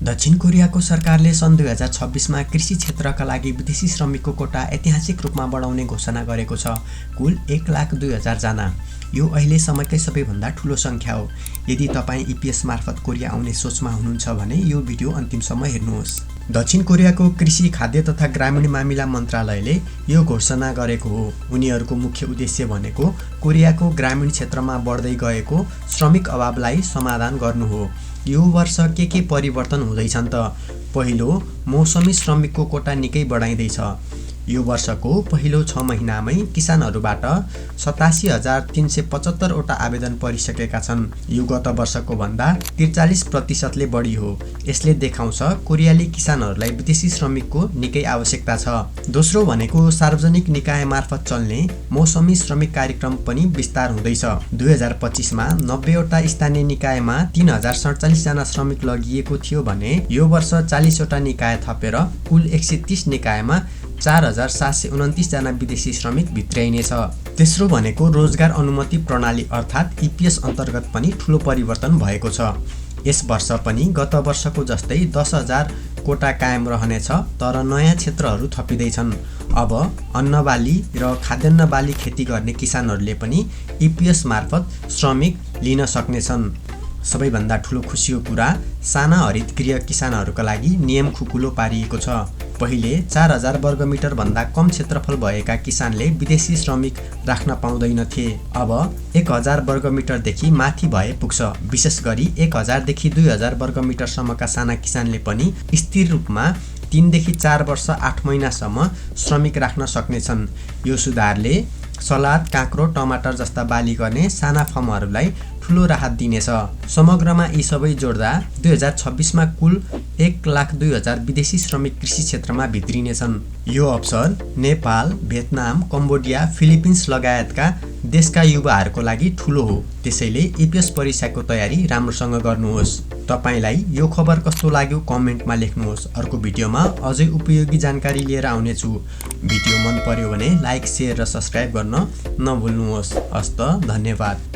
दक्षिण कोरियाको सरकारले सन् 2026मा कृषि क्षेत्रका लागि विदेशी श्रमिकको कोटा ऐतिहासिक रूपमा बढाउने घोषणा गरेको छ। कुल 1,02,000 जना। यो अहिलेसम्मकै सबैभन्दा ठूलो सङ्ख्या हो। यदि तपाईँ इपिएस मार्फत कोरिया आउने सोचमा हुनुहुन्छ भने यो भिडियो अन्तिमसम्म हेर्नुहोस्। दक्षिण कोरियाको कृषि, खाद्य तथा ग्रामीण मामिला मन्त्रालयले यो घोषणा गरेको हो। उनीहरूको मुख्य उद्देश्य भनेको कोरियाको ग्रामीण क्षेत्रमा बढ्दै गएको श्रमिक अभावलाई समाधान गर्नु हो। यो वर्ष के परिवर्तन हुँदैछन् त? पहिलो, मौसमी श्रमिकको कोटा निकै बढाइँदैछ। यो वर्षको पहिलो 6 महिनामै किसानहरूबाट 87,375 वटा आवेदन परिसकेका छन्। यो गत वर्षको भन्दा 43% बढी हो। यसले देखाउँछ कोरियाली किसानहरूलाई विदेशी श्रमिकको निकै आवश्यकता छ। दोस्रो भनेको सार्वजनिक निकाय मार्फत चल्ने मौसमी श्रमिक कार्यक्रम पनि विस्तार हुँदैछ। 2025मा 90 वटा स्थानीय निकायमा 3047 जना श्रमिक लगिएको थियो भने यो वर्ष 40 वटा निकाय थपेर कुल 130 निकायमा 4729 जना विदेशी श्रमिक भित्र्याइनेछ। तेस्रो भनेको रोजगार अनुमति प्रणाली अर्थात् इपिएस अन्तर्गत पनि ठूलो परिवर्तन भएको छ। यस वर्ष पनि गत वर्षको जस्तै 10,000 कोटा कायम रहनेछ, तर नयाँ क्षेत्रहरू थपिँदैछन्। अब अन्नबाली र खाद्यान्न बाली खेती गर्ने किसानहरूले पनि इपिएस मार्फत श्रमिक लिन सक्नेछन्। सबैभन्दा ठूलो खुसीको कुरा साना हरितगृह किसानहरूका लागि नियम खुकुलो पारिएको छ। पहिले 4000 वर्गमिटर भन्दा कम क्षेत्रफल भएका किसानले विदेशी श्रमिक राख्न पाउँदैनथे। अब 1000 वर्गमिटरदेखि माथि भए पुग्छ। विशेष गरी 1000 देखि 2000 वर्गमिटरसम्मका साना किसानले पनि स्थिर रूपमा 3 देखि 4 वर्ष 8 महिनासम्म श्रमिक राख्न सक्नेछन्। यो सुधारले सलाद, काँक्रो, टमाटर जस्ता बाली गर्ने साना फर्महरूलाई ठूलो राहत दिनेछ। समग्रमा यी सबै जोड्दा 2026मा कुल 1,02,000 विदेशी श्रमिक कृषि क्षेत्रमा भित्रिनेछन्। यो अवसर नेपाल, भियतनाम, कम्बोडिया, फिलिपिन्स लगायतका देशका युवाहरूको लागि ठूलो हो। त्यसैले इपिएस परीक्षाको तयारी राम्रोसँग गर्नुहोस्। तपाईलाई यो खबर कस्तो लाग्यो कमेन्टमा लेख्नुहोस्। अर्को भिडियोमा अझै उपयोगी जानकारी लिएर आउनेछु। भिडियो मन पर्यो भने लाइक, शेयर र सब्स्क्राइब गर्न नभुल्नुहोस्। हस्त, धन्यवाद।